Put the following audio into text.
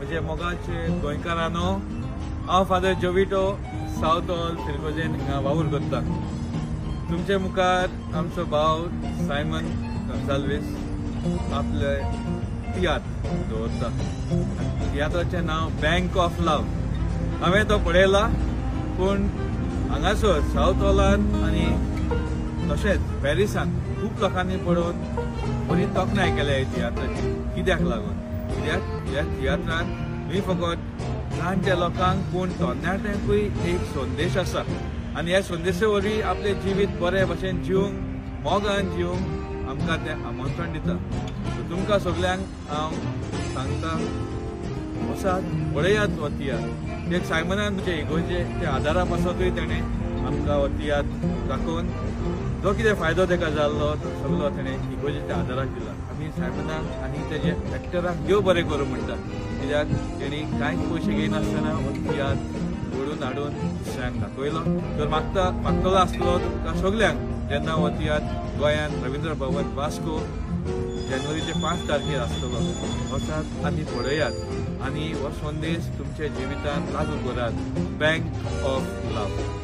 म्हजे मोगाचे गोंयकारांनो, हांव फादर जोविटो सावथ हॉल फिरगोजेन हांगा वावर करता. तुमचे मुखार आमचो भाव सायमन गोन्साल्वीस आपले तियात्र दवरता. तियात्राचें नांव बँक ऑफ लव. हांवें तो पळयला, पूण हांगासर सावथ हॉलान आनी तशेंच पॅरिसान खूब लोकांनी पळोवन बरी तोखणाय केल्या ह्या तियात्राची. कित्याक लागून? कित्याक ह्या तियात्रान न्हय फकत जाणट्या लोकांक पूण तरणाट्यांकूय एक संदेश आसा आनी ह्या संदेशा वरवीं आपलें जिवीत बरे भशेन जिवंक, मोगान जिवंक आमकां तें आमंत्रण दिता. तुमकां सगल्यांक हांव सांगता, वचात पळयात हो तियात्र. एक सायमनान तुमचे इगोर्जे त्या आदारा पासतूय तेणें आमकां हो तियात्र दाखोवन जो कितें फायदो ताका जाल्लो तो सगलो तेणें इगोर्जेच्या आदाराक दिला. आमी सायमनाक आनी तेजे एक्टराक देव बरें करूं म्हणटा, कित्याक तेणी कांयच पयशे घेयनासतना हो तियात्र घडून हाडून दुसऱ्यांक दाखयलो. तर मागतलो आसलो तुमकां सगल्यांक, जेन्ना हो तियात्र गोंयांत रविंद्र भवन वास्को जानेवारीचे 5 तारखेर आसतलो, वचात आनी पळयात आनी हो संदेश तुमच्या जिवितांत लागू करात. Bank of love.